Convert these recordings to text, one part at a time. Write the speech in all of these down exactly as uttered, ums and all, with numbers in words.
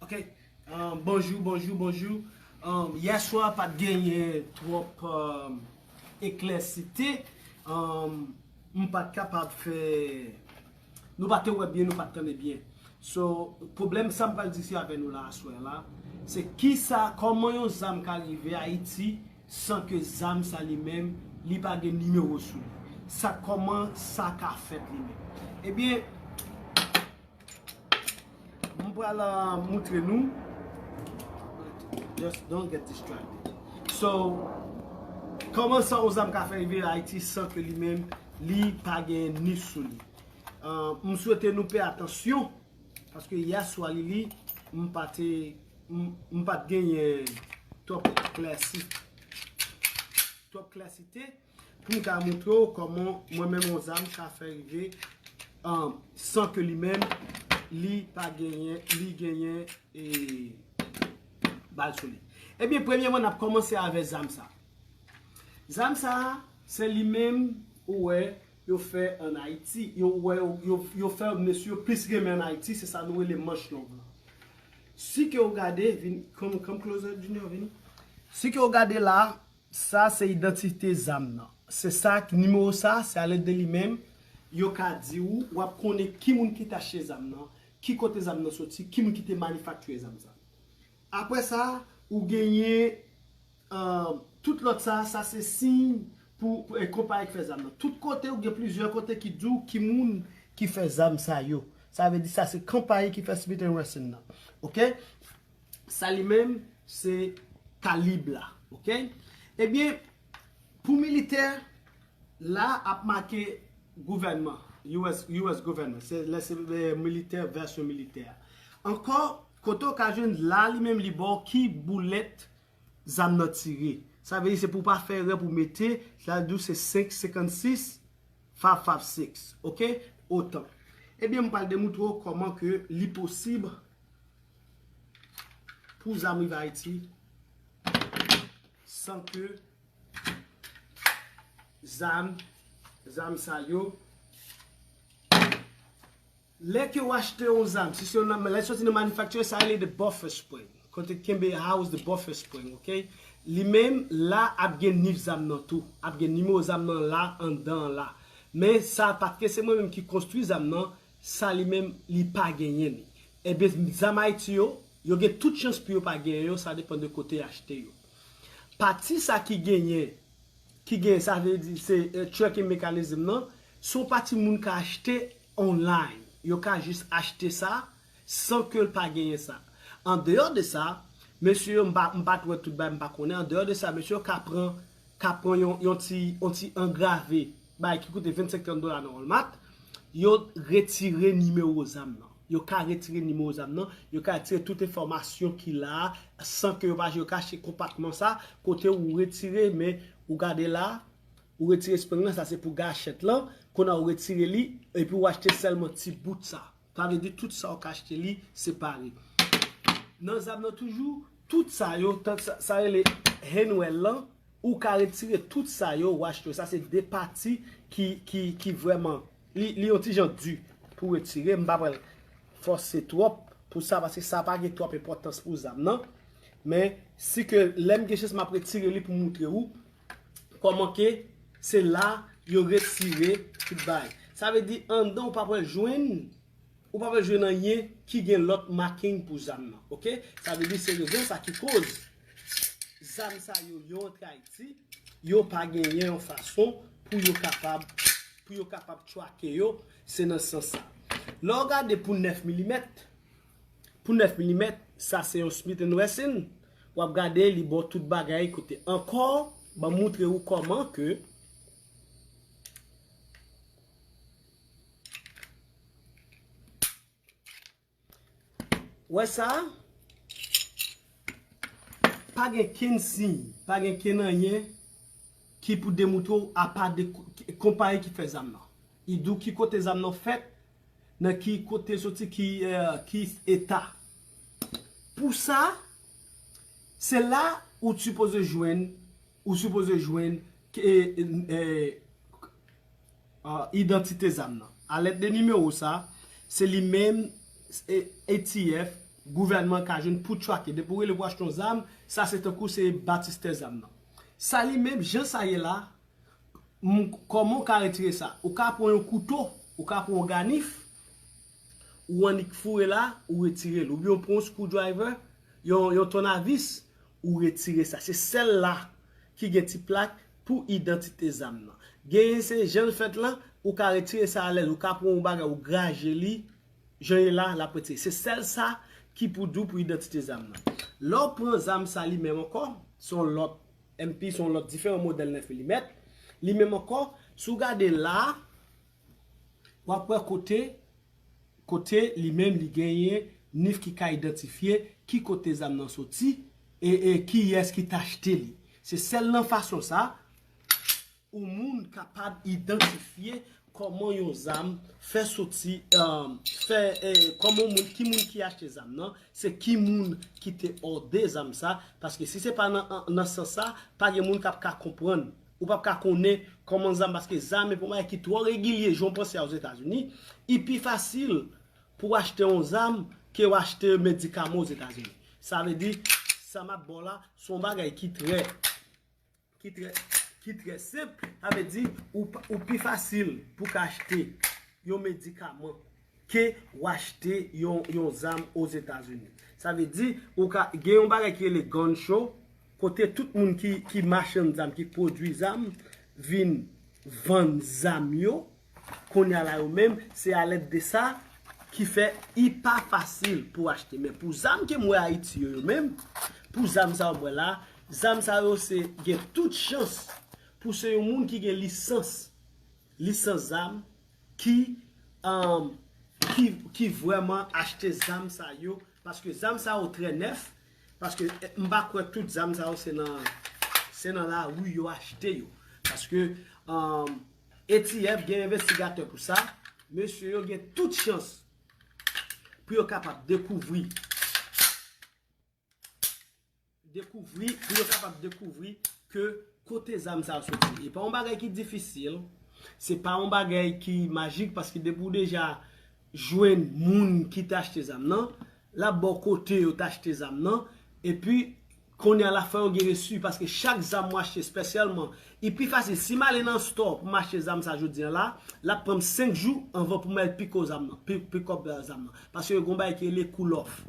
Ok. Um, bonjou, bonjou, bonjou. Um, yè swa pa t genyen twòp um, eklèsite. Um, m pa t kapab fè. Nou pa te wè byen, nou pa t tande byen. So, pwoblèm sa m pral diskite avè nou la aswè la, se kisa, kòman yon zam ka rive Ayiti san ke zam sa li menm, li pa gen nimewo sou li. Sa, kòman sa ka fèt li menm? Ebyen, m pral uh, moutre nou. Just don't get distracted. So, kòman sa yon zam ka fè rive Ayiti san ke li menm, li pa gen ni sou li? Uh, m swete nou pè atansyon, paske yè swa li li, m pa te, m, m pa t genyen twòp klèsi, twòp klèsite pou m ka moutre w kòman mwen menm yon zam ka fè rive um, san ke li menm, li pa genyen, li genyen e, bal sou li. Ebyen, premyèman, n ap kòmanse avè zam sa. Zam sa, se li menm ou wè yo fè ann Ayiti. Yo wè yo, yo, yo fè mesye yo plis renmen ann Ayiti, se sa nou rele manch long lan. Si ke w gade, vin, come, come closer, Junior, vini. Si ke w gade la, sa se idantite zam nan. Se sa, nimewo sa, se alèd de li menm, yo ka di ou, w ap konnen ki moun ki t achte zam nan, ki kote zam nan soti, ki moun ki te manifaktire zam sa. Apre sa, ou genyen uh, tout lòt sa, sa se siy pou, pou e, konpayi k fè zam nan. Tout kote ou gen plizyè kote ki di w ki moun ki fè zam sa yo. Sa vle di sa se konpayi ki fè Smith and Wesson nan. Ok? Sa li menm se kalib la. Ok? Ebyen, pou militè, la ap make gouvènman, U S, U S gouvènman. Se, lè se e, militè, vèsyon militè. Ankò, kote w ka jwenn la, li menm li ba w ki boulèt zam nan tire. Sa vle di se pou w pa fè erè pou w mete, sa vle di w se senk senkannsis, five five six, ok? Otan. Ebyen, m pral demoutre w kòman ke li posib pou zam rive Ayiti san ke zam, zam sa yo Lè ke w achte yon zam, si se yon, lè soti nan manufacturer, sa rele the buffer spring. Kote kenbe house the buffer spring, ok? Li menm, la ap gen nif zam nan tou. Ap gen nimewo zam nan la, anndan an la. Men sa, paske se mwen menm ki konstwi zam nan, sa li menm, li pa genyen li. Ebyen, zam Ayiti yo, yo gen tout chans pou yo pa genyen yo, sa depann de kote y achte yo. Pati sa ki genyen, ki genyen, sa vle di se eh, tracking mechanism nan, se yon pati moun ka achte online. Yo ka jis achte sa san ke l pa genyen sa. Andeyò de sa, mesye yo, m pa, m pa t wè tout bagay, m pa konnen. Andeyò de sa, mesye yo ka pran, ka pran yon, yon ti, yon ti angrave, bagay ki koute vennsenk trant dola nan Walmart, yo retire nimewo zam nan. Yo ka retire nimewo zam nan, yo ka retire tout enfòmasyon ki la a, san ke yo pa, yo ka achte konpatman sa, kote ou retire, men ou gade la, ou retire spring lan, sa se pou gachèt lan, kounye a ou retire li, epi ou achte sèlman ti bout sa. Sa vle di tout sa ou ka achte li separe. Nan zam nan toujou, tout sa yo, tan, sa, sa rele handwell lan, ou ka retire tout sa yo, ou achte yo. Sa se de pati ki, ki, ki vrèman, li, li yon ti jan di pou retire. M pa pral fòse twòp pou sa, paske sa pa gen twòp enpòtans pou zam nan. Men, si ke lè m gen chans, m ap retire li pou moutre ou kòman ke se la yo retire tout bagay. Sa vle di, anndan ou pa pral jwenn, ou pa pral jwenn anyen ki gen lòt marking pou zam nan, ok? Sa vle di, se rezon sa ki koz zam sa yo, yo antre Ayiti, yo pa genyen yon fason pou yo kapab, pou yo kapab trake yo, se nan sans sa. Lè w gade pou nèf milimèt, pou nèf milimèt, sa se yon Smith and Wesson, w ap gade li ba w tout bagay kote. Ankò, ban m moutre ou kòman ke Wè sa? Pa gen kenn siy, pa gen kenn anyen ki pou demoutre w apa de ko-, konpayi ki fè zam nan. Li di w ki kote zam nan fèt, nan ki kote l soti, ki, eh, ki eta. Pou sa, se la ou sipoze jwenn, ou sipoze jwenn, eh, eh, ah, idantite zam nan. Alèd de nimewo sa, se li menm, eh, A T F, gouvènman ka jwenn pou trake. Depi w rele pou achte yon zam, sa se tankou se batistè zam nan. Sa li menm, jan sa ye la, m- kòman w ka retire sa? Ou ka pran yon kouto, ou ka pran yon ganif, ou annik foure la, ou retire l. Oubyen w pran yon screwdriver, yon, yon tonavis, ou retire sa. Se sèl la ki gen ti plak pou idantite zam nan. Genyen se jan l fèt lan, ou ka retire sa alèz, ou ka pran yon bagay, ou graje li, jan ye la, l ap retire. Se sèl sa ki pou di w pou idantite zam nan. Lè w pran zam sa li menm ankò, se yon lòt M P, se yon lòt diferan modèl nèf milimèt. Li menm ankò, si w gade la, w ap wè kote, kote li menm li genyen nif ki ka idantifye ki kote zam nan soti e, e kiyès ki t achte li. Se sèl nan fason sa, ou moun kapab idantifye kòman yon zam fè soti, um, fè, eh, kòman moun, ki moun ki achte zam nan, se ki moun ki te òde zam sa, paske si se pa nan, nan sans sa, pa gen moun k ap ka konprann. Ou p ap ka konnen kòman zam, paske zam e pa yon bagay ki twò regilye, jan w panse a Ozetazini, li pi fasil pou w achte yon zam ke w achte medikaman Ozetazini. Sa vle di, sa m ap ba w la, se yon bagay ki trè ki trè, ki trè senp. Sa vle di, ou, pa- ou pi fasil pou w ka achte yon medikaman ke w achte yon, yon zam Ozetazini. Sa vle di, ou ka gen yon bagay ki rele gun show, kote tout moun ki, ki machann zam, ki pwodui zam, vin vann zam yo, kounye a la yo menm, se alèd de sa ki fè li pa fasil pou achte. Men pou zam ke m wè Ayiti yo, yo menm, pou zam sa yo m wè la, zam sa yo se gen tout chans pou se yon moun ki gen lisans, lisans zam, ki, um, ki, ki vrèman achte zam sa yo, paske zam sa yo trè nèf, paske eh, m pa kwè tout zam sa yo se nan, se nan lari yo achte yo. Paske um, A T F gen envestigatè pou sa, mesye yo gen tout chans pou yo kapab dekouvri, dekouvri, pou yo kapab dekouvri ke kote zam sa yo soti. E pa yon bagay ki difisil, se pa yon bagay ki majik, paske depi w deja jwenn moun ki te achte zam nan, l ap ba w kote yo te achte zam nan, epi kounye a la fè yo gen resi, paske chak zam mwen achte espesyalman, li pi fasil. Si m ale nan store pou m achte zam sa jodi a la, l ap pran m senk jou anvan pou m al piko zam nan, pi- pick up zam nan. Paske yo gen yon bagay ki rele cool off.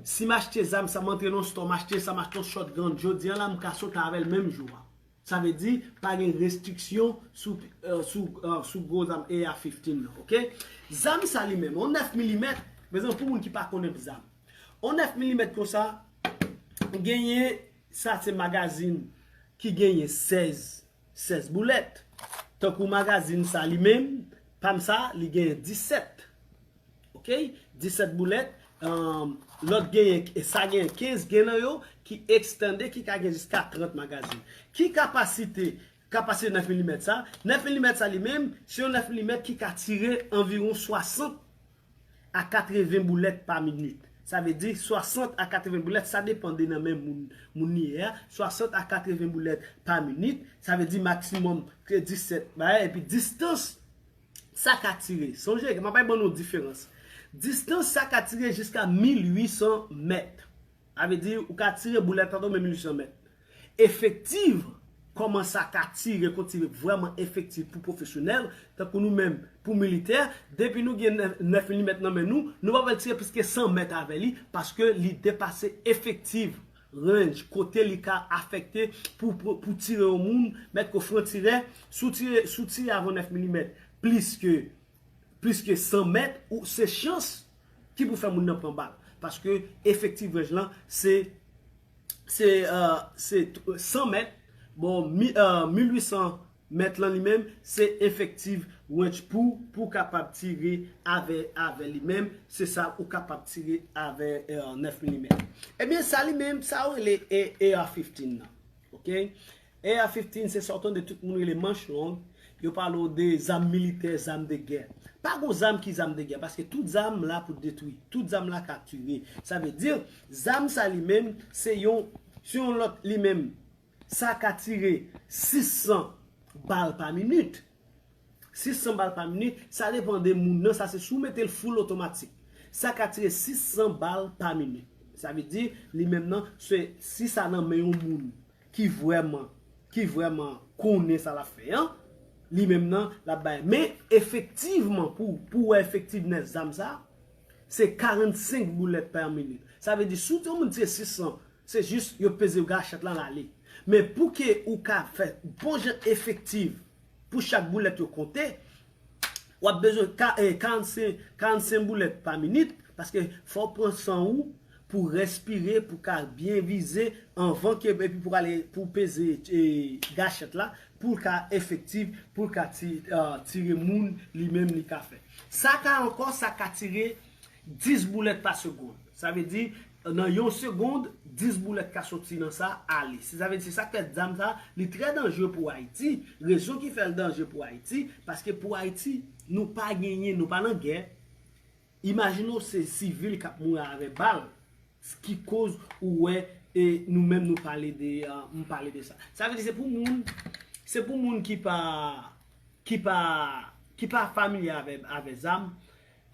Si m achte zam sa, m antre nan store, m achte sa, m achte yon shotgun, jodi a la, m ka sot avè l menm jou a. Sa vle di, pa gen restriksyon sou, eh, sou, eh, sou gwo zam A R fifteen nan, oke? Zam sa li menm, yon nèf milimèt, mezanmi, pou moun ki pa konnen zam. Yon nèf milimèt konsa, genyen, sa se magazin ki genyen sèz, sèz boulèt. Tankou magazin sa li menm, pa m sa, li genyen disèt. Oke? Disèt boulèt, um, lòt genyen, sa genyen kenz, gen nan yo ki ekstande, ki ka gen jiska trant magazin. Ki kapasite, kapasite nèf milimèt sa? Nèf milimèt sa li menm, se yon nèf milimèt ki ka tire anviwon swasant a katreven boulèt pa minit. Sa vle di swasant a katreven boulèt, sa depann de nan men moun, moun li ye a. Swasant a katreven boulèt pa minit, sa vle di maksimòm ke disèt bagay, epi distans sa ka tire. Sonje, m ap bay ban nou diferans. Distans sa ka tire jiska mil uit san mèt. Sa vle di, ou ka tire boulèt la tonbe mil uit san mèt. Efektif, kòman sa ka tire, kon tire vrèman efektif pou pwofesyonèl, tankou nou menm, pou militè, depi nou gen nèf milimèt nan men nou, nou pa pral tire plis ke san mèt avè li, paske li depase efektif range, kote li ka afekte pou, pou, pou tire yon moun, mèt ke frantirè, si w tire, si w tire avè yon nèf milimèt plis ke, plis ke san mèt, ou se chans ki pou fè moun nan pran bal. Paske efektif range lan, se, se, eh, se san mèt, bon, mi, eh, mil uit san mèt lan li menm, se efektif range pou, pou kapab tire avè, avè li menm, se sa ou kapab tire avè, eh, nèf milimèt. Ebyen, sa li menm, sa yo rele A R fifteen nan. Oke? A R fifteen, se sa w tande tout moun rele manch long. Yo pale w de zam militè, zam de gè. Pa gon zam ki zam de gè, paske tout zam la pou detwi. Tout zam la ka tire. Sa vle di, zam sa li menm, se yon, se yon lòt li menm. Sa ka tire sis san bal pa minit. Sis san bal pa minit, sa depann de moun nan, sa se si w mete l full otomatik. Sa ka tire sis san bal pa minit. Sa vle di, li menm nan, se, si sa nan men yon moun ki vrèman, ki vrèman konnen sa l ap fè an, li menm nan, l ap bay. Men efektivman, pou, pou wè efektivnès zam sa, se karannsenk boulèt pa minit. Sa vle di, si yon moun tire sis san, se jis yo peze gachèt lan, l ale. Men pou ke ou ka fè bon jan efektiv pou chak boulèt yo konte, w ap bezwen ka, eh, karannsenk, karannsenk boulèt pa minit, paske fò w pran san ou pou respire, pou ka byen vize anvan ke, epi pou ale, pou peze, eh, gachèt la, pou l ka efektif, pou l ka ti, ah, tire moun, li menm li ka fè. Sa ka ankò, sa ka tire dis boulèt pa segonn. Sa vle di, nan yon segonn, dis boulèt ka soti nan sa, ale. Se, sa vle di, se sa k fè zam sa, li trè danjere pou Ayiti. Rezon ki fè l danjere pou Ayiti, paske pou Ayiti, nou pa genyen, nou pa nan gè. Imajine w se sivil k ap mouri avè bal, ki koz ou wè, e nou menm nou pale de, ah, m pale de sa. Sa vle di, se pou moun, se pou moun ki pa, ki pa, ki pa familye avè, avè zam.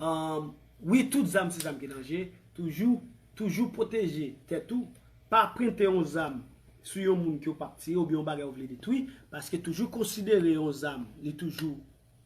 Ahn, wi, tout zam se zam ki danje. Toujou, toujou pwoteje tèt ou. Pa prente yon zam sou yon moun ke w p ap tiye oubyen yon bagay ou vle detwi, paske toujou konsidere yon zam, li toujou,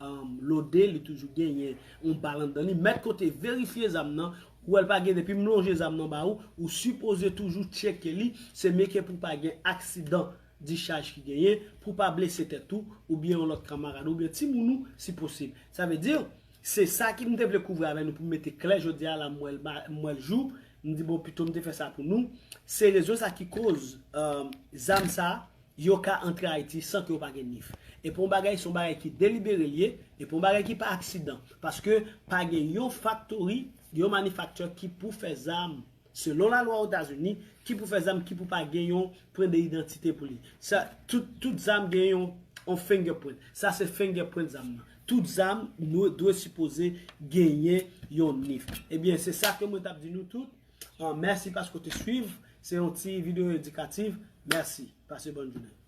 ahn, lode, li toujou genyen yon bal anndan li. Mèt kote, verifye zam nan, ou wè l pa gen, depi m lonje zam nan ba ou, ou sipoze toujou tcheke li, se meke pou pa gen aksidan dichaj ki genyen, pou pa blese tèt ou, oubyen yon lòt kanmarad, oubyen timoun ou, si posib. Sa vle di, se sa ki m te vle kouvri avè nou pou m mete klè jodi a la, m wè l ba, m wè l jou, m di, bon, pito m te fè sa pou nou. Se rezon sa ki koz, ahn, zam sa, yo ka antre Ayiti san ke yo pa gen nif. E pa yon bagay, se yon bagay ki delibere l ye, e pa yon bagay ki pa aksidan. Paske pa gen yon faktori, yon manifaktè ki pou fè zam, selon lalwa Ozetazini, ki pou fè zam, ki pou pa gen yon pwen de idantite pou li. Sa, tout, tout zam gen yon, yon fingerprint. Sa se fingerprint zam nan. Tout zam nou dwe sipoze genyen yon nif. Ebyen, se sa ke mwen t ap di nou tout. Ah, mèsi paske w te swiv. Se yon ti videyo edikatif. Mèsi. Pase bòn jounen.